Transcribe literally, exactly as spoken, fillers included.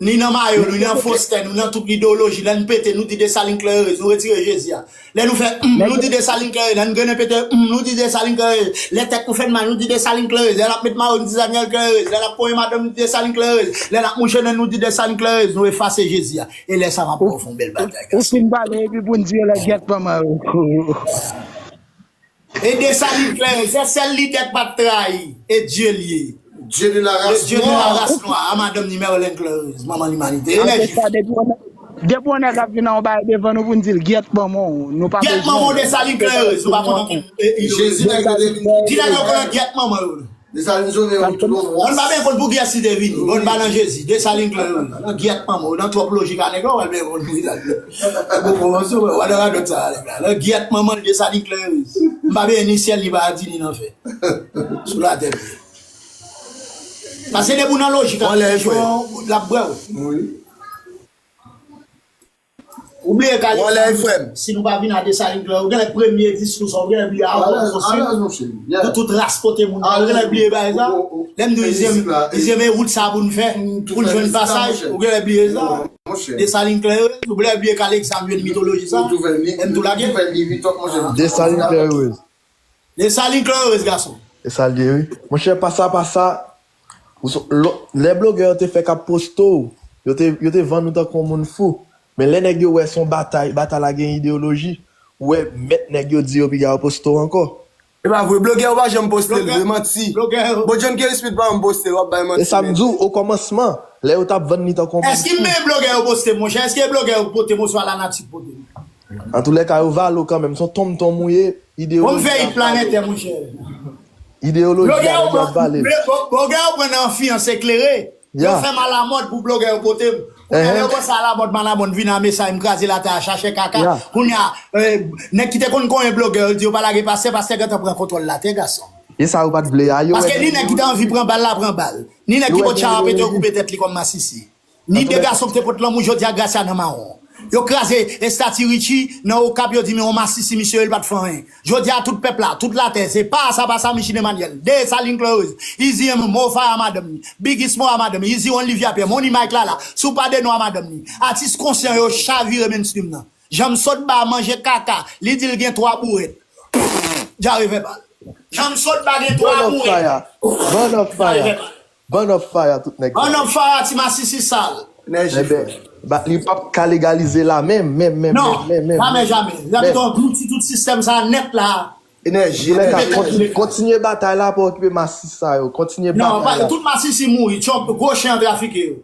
Ni nan mayo nou, ni nan fostè nou, nan tout ideyoloji, lè n pete, nou di Desalin klèrèz, nou retire Jezi a. Lè nou fè hum, nou di Desalin klèrèz, lè n grennen pete hum, nou di Desalin klèrèz. Lè tèt nou fè n mal, nou di Desalin klèrèz. Lè n ap met mayo, nou di Desalin klèrèz. Lè n ap konyen madanm, nou di Desalin klèrèz. Lè n ap mouche nen, nou di Desalin klèrèz. Nou efase Jezi a. E lè sa m ap ba w fè yon bèl bagay, gason. Ou fin pale epi pou n di yo lè gyèt manman yo. E Desalin klèrèz, se sèl lidè k pa t trayi. E Dye l ye. Dieu de la race noire. Le Dieu de la race noire. A madanm ni Merlin klèrèz, manman limanite. Enèji. Depi yon nèg ap vin nan yon bagay devan nou pou n di l gyèt manman w. Nou pa bezwen. Gyèt manman w Desalin klèrèz, nou pa konn anpil. Jezi nèg yo te vin. Di nèg yo konn gyèt manman yo. Desalin sove yo tout bon. Bon n pa byen konn pou kiyès li te vini. Bon n pa nan Jezi. Desalin klèrèz. Nan gyèt manman w. Nan twòp lojik a nèg la, w al byen konn pou kiyès li. Bon, bon, bon, w a nan radòt sa a nèg la. Nan gyèt manman l Desalin klèrèz. M pa byen ni syèl, ni paradi, ni lanfè. Sou latè m ye. Paske depi w nan lojik ak relijyon, l ap bwè w. Ou bliye Kalex, si nou pa vin a Desalin klè, ou genlè premye diskou sa, ou genlè bliye avan w konstwi. Pou tout ras kote moun, ou genlè bliye bagay sa. Lè m di w izyèm, izyèm e wout sa pou n fè, pou n jwenn pasaj, ou genlè bliye sa. Desalin klè, ou genlè bliye Kalex sa, m jwenn mitoloji sa. Lè m tou lage. Desalin klè. Desalin klè, gason. E sa l ye, wi. Monchè, pa sa, pa sa. Ou so- lo- lè blogè yo te fèk ap poste w, yo te, yo te vann ou tankou yon moun fou. Men lè nèg yo wè se yon batay, batay la gen ideyoloji, ou wè mèt nèg yo di yo piga yo poste w ankò. E pa vre, blogè yo pa janm poste l vre, manti. Blogè yo. Bon, John Kerry Smith pa janm poste l, w ap bay manti. E sa m di w, okòmansman, lè yo t ap vann li tankou yon moun fou. Èske menm blogè yo poste m, monchè? Èske blogè yo pote m oswa lanati k pote m? Antoulèka, yo vale w kanmenm. Se yon tonmtonm ou ye, ideyoloji. Bon, m fè it planètè, monchè. Ideyoloji a nèg yo ap vale. Blogè yo pran nan enfliyans eklere. Yo fè m alamòd pou blogè yo pote m. Kounye a lè yo panse alamòd, m alamòd vin a mesay, m kraze latè a, chache kaka. Kounye a, eh, nèg ki te konn konyen blogè yo, yo di yo pa lage pastè, pastè gentan pran kontwòl latè, gason. E sa yo pa t vle a, yo wè. Paske ni nèg ki te anvi pran bal la pran bal, ni nèg ki pot charape te yo koupe tèt li kòm masisi. Ni de gason ki te pot lanmou, jodi a Gracia nan mawon. Yo kraze estati Richie nan Okap, yo di men yon masisi misye ye, li pa t fè anyen. Jodi a tout pèp la, tout latè, se pa sa, pa sa, Michine Emmanuel, Desalin Clairose, Izi M, Mo Fire madanm ni, Bigis Mo a madanm ni, Izi Onlivia Pierre, Moni Mike Lala, Soupa de Nwa madanm ni. Atis konsyan yo chavire mainstream nan. Janm sot ba manje kaka, li di l gen twa bourèt. Djare vèbal. Janm sot ba gen twa bourèt. Burn up fire. Burn up fire. Burn up fire tout nèg. Burn up fire ti masisi sal. Enèji frè. Ba, li p ap ka legalize la menm, menm, menm, menm, menm. Non, jamè, jamè. L ap pito anglouti tout sistèm sa nèt la. Enèji, enèji. Kontinye batay la, pa okipe masisi sa yo. Kontinye batay la. Non, tout masisi mouri, tchòp, gwo chen an trafike yo.